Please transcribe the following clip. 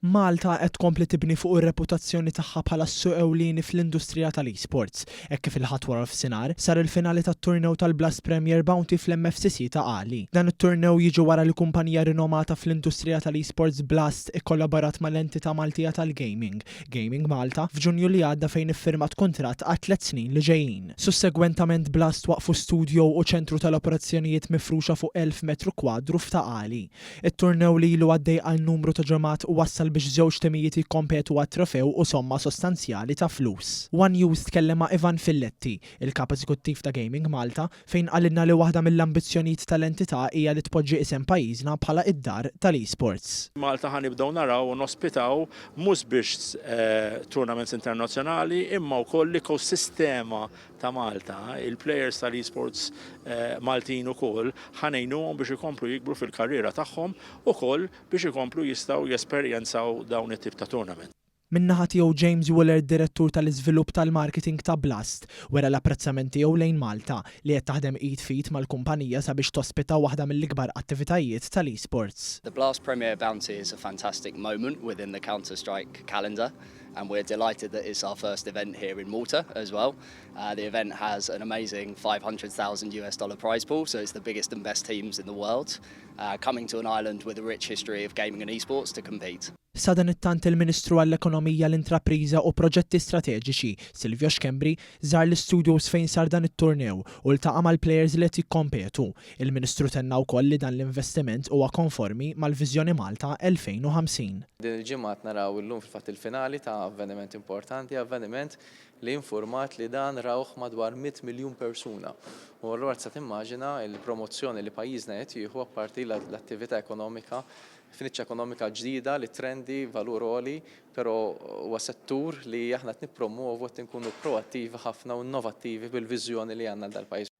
Malta qed tkompli tibni fuq ir-reputazzjoni tagħha bħala s-suq ewlieni fl-industrija tal-esports, hekk kif il-Ħadd wara nofsinhar sar il-finali tat-turnew tal-Blast Premier Bounty fl-MFCC Ta' Qali. Dan it-turnew jiġi wara li kumpanija rinomata fl-industrija tal-esports Blast ikkollaborat mal-entità Maltija tal-gaming, Gaming Malta, f'Ġunju li għadda fejn iffirmat kuntratt għal 3 snin li ġejjin. Sussegwentament, Blast waqfu studio u ċentru tal-operazzjonijiet mifruxa fuq 1000 metru kwadru f'Ta' Qali. It-turnew li ilu għaddej għal numru ta' ġimgħat wassal biex żewġ timijiet jikkompetu għat-trofew u somma sostanzjali ta' flus. One News tkellem ma' Ivan Filletti, il-kap eżekuttiv ta' Gaming Malta, fejn qalilna li waħda mill-ambizzjonijiet tal-entità hija li tpoġġi isem pajjiżna bħala id-dar tal-esports. Malta ħa nibdew naraw u nospitaw mhux biss tournaments internazzjonali imma wkoll l-ekosistema ta' Malta, il-players tal-esports Maltin ukoll ħa ngħinuhom biex ikomplu jikbru fil-karriera tagħhom ukoll biex ikomplu jistgħu jesperjenzaw dawn it-tip ta' tournament. Min-naħa tiegħu, James Wooler, direttur tal-iżvilupp tal-marketing ta' Blast, wera l-apprezzament tiegħu lejn Malta li qed taħdem id f'id mal-kumpanija sabiex tospita waħda mill-ikbar attivitajiet tal-esports. The Blast Premier Bounty is a fantastic moment within the Counter-Strike calendar, and we're delighted that it's our first event here in Malta as well. The event has an amazing 500,000 US dollar prize pool, so it's the biggest and best teams in the world coming to an island with a rich history of gaming and esports to compete. Sadanittant, il-Ministru għall-Ekonomija, l-Intrapriża u Proġetti Strateġiċi, Silvio Schembri, żar l-studios fejn sar dan it-turnew u ltaqa' mal-players li qed jikkompetu. Il-Ministru tenna wkoll li dan l-investiment huwa konformi mal-Viżjoni Malta 2050. Din il-ġimgħa naraw illum fil-fatt il-finali ta' avveniment importanti, avveniment li informat li dan rawh madwar 100 miljun persuna. U allura tista' timmaġina il-promozzjoni li pajjiżna qed jieħu, apparti l-attività ekonomika f'niċċa ekonomika ġdida li trendi valur għoli, però huwa settur li aħna qed nippromovu, qed nkunu proattivi ħafna u innovattivi bil-viżjoni li għandna dal-pajjiż.